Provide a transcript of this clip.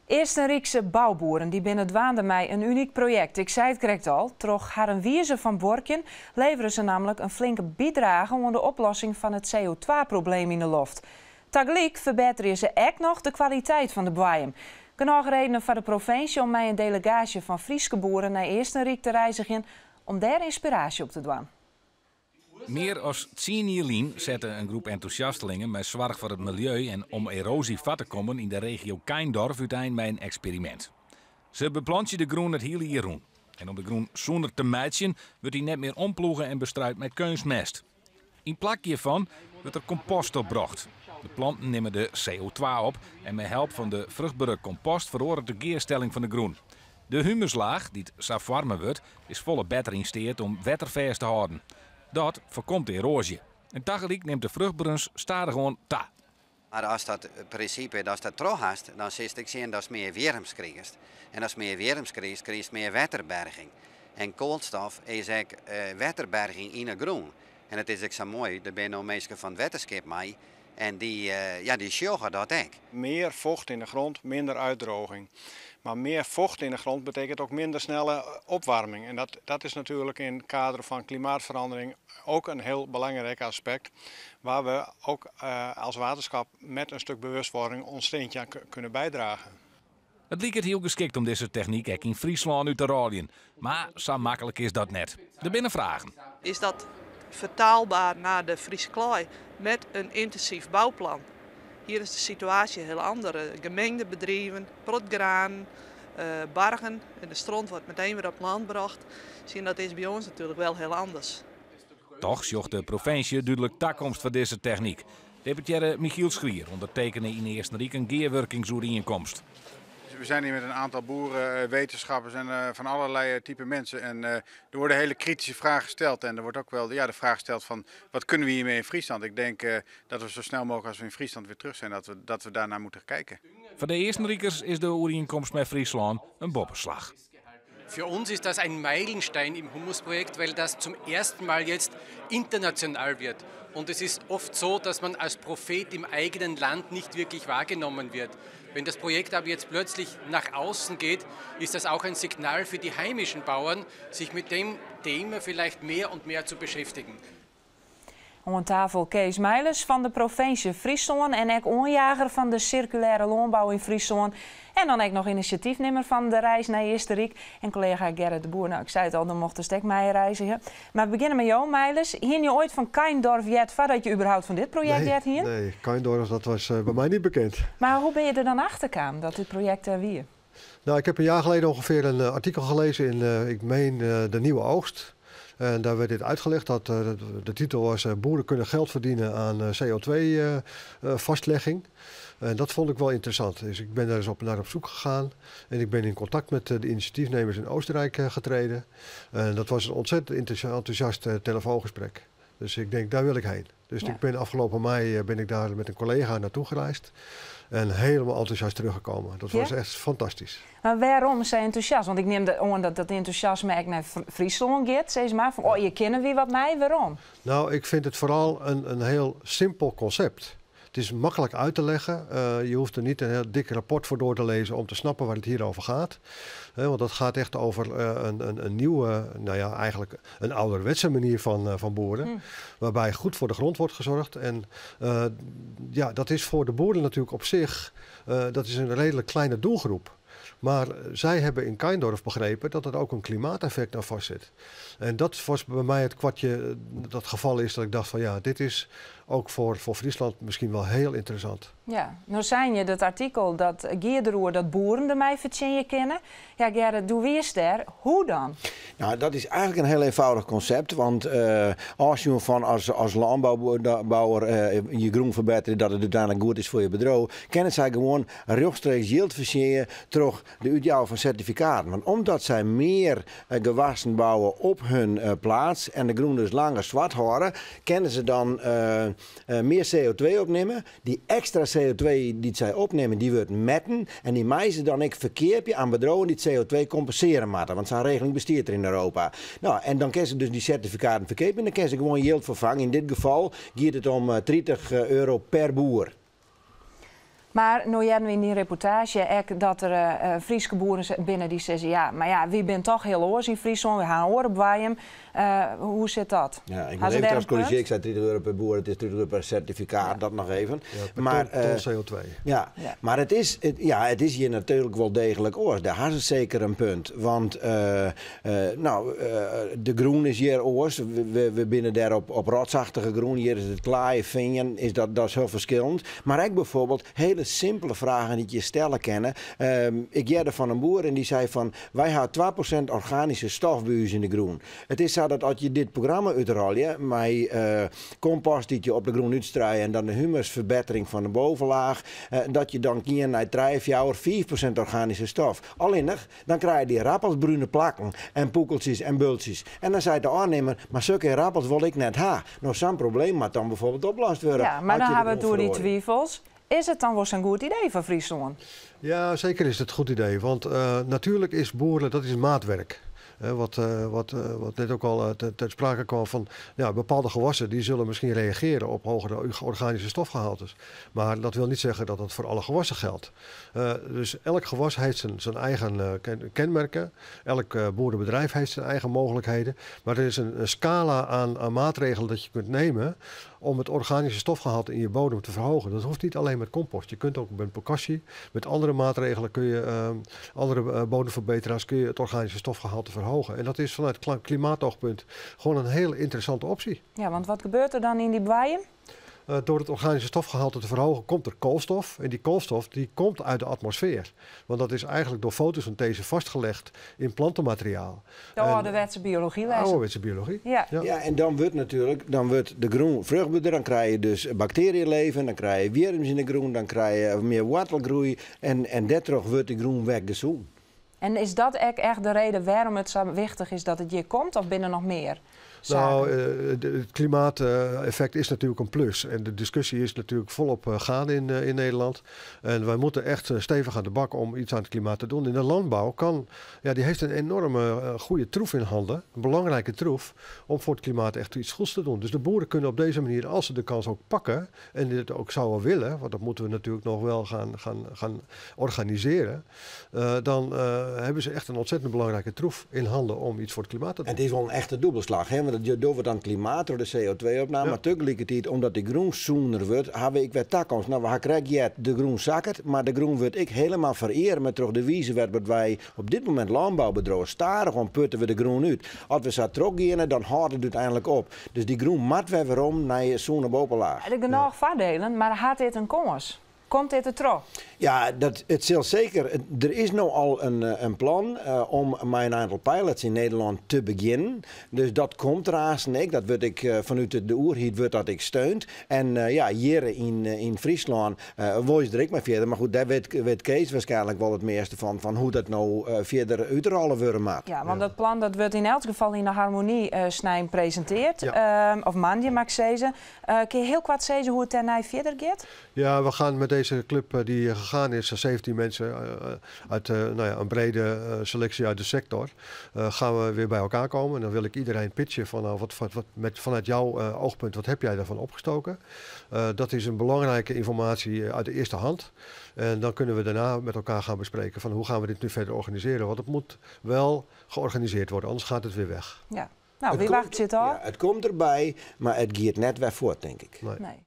Eastenrykske bouboeren dy binne dwaande mei in unyk projekt. Ik sei it krekt al, troch harren wize fan buorkjen levere se nammentlik in flinke bydrage oan de oplossing fan it CO2-probleem yn de loft. Tagelyk ferbetterje se ek noch de kwaliteit fan de boaiem. Genôch redenen foar de provinsje om mei in delegaasje fan Fryske boeren nei Eastenryk te reizgjen om dêr ynspiraasje op te dwaan. Mear as 10 jier lyn sette in groep entûsjastelingen mei soarch foar it miljeu en om eroazje foar te kommen yn de regio Kaindorf útein mei in eksperimint. Se beplantsje de grûn it hiele jier rûn. En om de grûn sûner te meitsjen, wurdt dy net mear omploege en bestruid mei keunstmest. Yn plak hjirfan wurdt der kompost opbrocht. De planten nimme de CO2 op en mei help fan de fruchtbere kompost feroaret de gearstelling fan de grûn. De humuslaach, dy't sa foarme wurdt, is folle better yn steat om wetter fêst te hâlden. Dat foarkomt eroazje. En tagelyk nimt de fruchtberens stadichoan ta. Mar ast dat prinsipe, ast dat troch hast, dan silst ek sjen datst mear wjirms krigest. En ast mear wjirms krigest, krigest mear wetterberging. En koalstof is ek wetterberging yn 'e grûn. En it is ek sa moai, der binne no minsken fan it wetterskip mei en dy, ja, dy sjogge dat ek. Meer vocht in de grond, minder uitdroging. Maar meer vocht in de grond betekent ook minder snelle opwarming. En dat is natuurlijk in het kader van klimaatverandering ook een heel belangrijk aspect. Waar we ook als waterschap met een stuk bewustwording ons steentje aan kunnen bijdragen. It liket hiel geskikt om dizze technyk ek yn Fryslân út te rôljen. Mar sa maklik is dat net. Der binne fragen. Is dat vertaalbaar naar de Friese klaai met een intensief bouwplan? Hier is de situatie heel anders. Gemengde bedrijven, protgraan, bargen en de stront wordt meteen weer op land gebracht. Zien, dat is bij ons natuurlijk wel heel anders. Dochs sjocht de provinsje dúdlik takomst foar dizze technyk. Deputearre Michiel Schrier ûndertekene yn Eastenryk in gearwurkingsoerienkomst. We zijn hier met een aantal boeren, wetenschappers en van allerlei type mensen. En er worden hele kritische vragen gesteld. En er wordt ook wel, ja, de vraag gesteld van: wat kunnen we hiermee in Friesland? Ik denk dat we zo snel mogelijk, als we in Friesland weer terug zijn, dat we daarnaar moeten kijken. Foar de Eastenrikers is de oerienkomst mei Fryslân in boppeslach. Für uns ist das ein Meilenstein im Humusprojekt, weil das zum ersten Mal jetzt international wird. Und es ist oft so, dass man als Prophet im eigenen Land nicht wirklich wahrgenommen wird. Wenn das Projekt aber jetzt plötzlich nach außen geht, ist das auch ein Signal für die heimischen Bauern, sich mit dem Thema vielleicht mehr und mehr zu beschäftigen. Oan tafel Kees Meijles fan de provinsje Fryslân en ek oanjager fan de sirkulêre lânbou yn Fryslân. En dan ek noch inisjatyfnimmer fan de reis nei Eastenryk. En kollega Gerrit de Boer, no, ik sei it al, dan mocht ek mei reizgje. Mar we begjinne mei jo, Meijles. Hiene je oait fan Kaindorf heard foardat je überhaupt fan dit projekt Nee, heard hiene? Nee, Kaindorf, dat was by my net bekend. Mar hoe binne je der dan achter kaam dat dit projekt der wie? Nou, ik heb een jaar geleden ongeveer een artikel gelezen in, ik meen, De Nieuwe Oogst. En daar werd dit uitgelegd, dat de titel was "Boeren kunnen geld verdienen aan CO2-vastlegging". En dat vond ik wel interessant. Dus ik ben daar eens naar op zoek gegaan. En ik ben in contact met de initiatiefnemers in Oostenrijk getreden. En dat was een ontzettend enthousiast telefoongesprek. Dus ik denk, daar wil ik heen. Dus ik ben afgelopen mei ben ik daar met een collega naartoe gereisd. En helemaal enthousiast teruggekomen. Dat was echt fantastisch. Mar wêrom sa entûsjast? Want ik nim oan dat dat entûsjasme ek nei Fryslân giet, sis mar. Fan, oh, hjir kinne wy wat mei, wêrom? Nou, ik vind het vooral een heel simpel concept. Het is makkelijk uit te leggen. Je hoeft er niet een heel dik rapport voor door te lezen om te snappen waar het hier over gaat. Want dat gaat echt over een nieuwe, nou ja, eigenlijk een ouderwetse manier van boeren. Waarbij goed voor de grond wordt gezorgd. En ja, dat is voor de boeren natuurlijk op zich, dat is een redelijk kleine doelgroep. Maar zij hebben in Kaindorf begrepen dat er ook een klimaateffect aan vastzit. En dat was bij mij het kwartje dat geval is dat ik dacht van: ja, dit is ook voor Friesland misschien wel heel interessant. Ja, no seine je dat artikel dat gie deroer dat boeren dermei fertsjinje kinne. Ja, Gerrit, do wiest dêr. Hoe dan? Nou, dat is eigenlijk een heel eenvoudig concept. Want als je van als lânbouwer je grûn ferbetterje, dat it úteinlik goed is foar je bedriuw, kinne sy gewoan rjochtstreeks jild fertsjinje troch de útjouwe fan sertifikaten. Want omdat sy mear gewassen bouwe op hun plaats en de grûn dus langer swart hâlde, kinne se dan mear CO2 opnimme. Dy ekstra CO2 dy't sy opnimme, dy wurdt metten en dy meie se dan ek ferkeapje oan bedriuwen dy't CO2 kompensearje moatte. Want sa'n regeling bestiet der yn Europa. Nou, en dan kinne se dus dy sertifikaten ferkeapje en dan kinne se gewoan jild foar fange. Yn dit gefal giet it om 30 euro per boer. Mar no hearden we yn dy reportaazje ek dat der Fryske boeren binne dy't sizze, ja, mar ja, wy binne toch hiel oars yn Fryslân, wy ha in oare boaiem. Hoe sit dat? Ja, ik moet even trouwens corrigeren, ik zei 30 euro per boer, het is 30 euro per certificaat, dat nog even. Ja, per maar, ton CO2. Ja, ja. Maar ja, het is hier natuurlijk wel degelijk oars. Daar hebben ze zeker een punt. Want nou, de groen is hier oars. We binnen daar op rotsachtige groen. Hier is het klaaien, vingen, dat is heel verschillend. Maar ook bijvoorbeeld hele simpele vragen die je stellen kennen. Ik hoorde van een boer en die zei van, wij hebben 2% organische stof bij ons in de groen. Het is zo dat als je dit programma uitrol je, met compost die je op de groen uitstrooien en dan de humusverbetering van de bovenlaag, dat je dan kier naar 3, 4, 4% organische stof. Alleen nog, dan krijg je die rappelsbrune plakken en poekeltjes en bultjes. En dan zei de aannemer, maar zulke rappels wil ik net ha. Nou, zo'n probleem moet dan bijvoorbeeld oplost worden. Ja, maar als dan je de hebben we grond door die verrooien. twijfels. Is het dan wel zo'n goed idee voor Friesland? Ja, zeker is het een goed idee. Want natuurlijk is boeren, dat is maatwerk. Hè, wat net ook al ter sprake kwam van, ja, bepaalde gewassen die zullen misschien reageren op hogere organische stofgehaltes. Maar dat wil niet zeggen dat dat voor alle gewassen geldt. Dus elk gewas heeft zijn eigen kenmerken. Elk boerenbedrijf heeft zijn eigen mogelijkheden. Maar er is een scala aan maatregelen dat je kunt nemen om het organische stofgehalte in je bodem te verhogen. Dat hoeft niet alleen met compost. Je kunt ook met bokashi, met andere maatregelen kun je, andere bodemverbeteraars, kun je het organische stofgehalte verhogen. En dat is vanuit klimaatoogpunt gewoon een heel interessante optie. Ja, want wat gebeurt er dan in die boaiem? Door het organische stofgehalte te verhogen komt er koolstof. En die koolstof die komt uit de atmosfeer. Want dat is eigenlijk door fotosynthese vastgelegd in plantenmateriaal. De ouderwetse biologie les. Ouderwetse biologie. Ja. Ja. Ja, en dan wordt natuurlijk, dan wordt de groen vruchtbaarder, dan krijg je dus bacteriënleven, dan krijg je wierms in de groen, dan krijg je meer wortelgroei en daardoor wordt de groen weg gezond. En is dat ook echt de reden waarom het zo wichtig is dat het hier komt, of binnen nog meer zaken? Het klimaateffect is natuurlijk een plus. En de discussie is natuurlijk volop gaande in Nederland. En wij moeten echt stevig aan de bak om iets aan het klimaat te doen. In de landbouw kan, ja, die heeft een enorme goede troef in handen. Een belangrijke troef om voor het klimaat echt iets goeds te doen. Dus de boeren kunnen op deze manier, als ze de kans ook pakken en dit ook zouden willen, want dat moeten we natuurlijk nog wel gaan organiseren, dan hebben ze echt een ontzettend belangrijke troef in handen om iets voor het klimaat te doen. En het is wel een echte dubbelslag, hè? Want het door dan het klimaat, door de CO2-opname, maar tegelijkertijd, omdat de groen zoener wordt, hebben ik weer toekomst. Nou, we krijgen jet de groen zakkert, maar de groen wordt ik helemaal vereerd met terug de wijze waarop wij op dit moment landbouw bedrijven. Staren gewoon putten we de groen uit. Als we zo terug gaan, dan houdt het uiteindelijk op. Dus die groen moet we weer om naar je zoene bovenlaag. Er genoeg voordelen, maar had dit een kans? Komt dit er terug? Ja, het zal zeker. Er is nu al een plan om mijn aantal pilots in Nederland te beginnen. Dus dat komt eraan, ik. Dat word ik vanuit de oerhiet wordt dat ik steunt. En ja, hier in Friesland wil je er ik maar verder. Maar goed, daar weet Kees waarschijnlijk wel het meeste van hoe dat nou verder uitrollen worden moet. Ja, want dat plan dat wordt in elk geval in de harmonie snijn presenteerd. Of maandje mag ik zeggen. Kun je heel kort zeggen hoe het daarna verder gaat? Ja, we gaan met deze club die gegaan is, 17 mensen uit nou ja, een brede selectie uit de sector, gaan we weer bij elkaar komen. En dan wil ik iedereen pitchen van, nou, vanuit jouw oogpunt, wat heb jij daarvan opgestoken? Dat is een belangrijke informatie uit de eerste hand. En dan kunnen we daarna met elkaar gaan bespreken van hoe gaan we dit nu verder organiseren. Want het moet wel georganiseerd worden, anders gaat het weer weg. Ja. Nou, wie wacht zit al? Ja, het komt erbij, maar het gaat net weer voort, denk ik. Nee. Nee.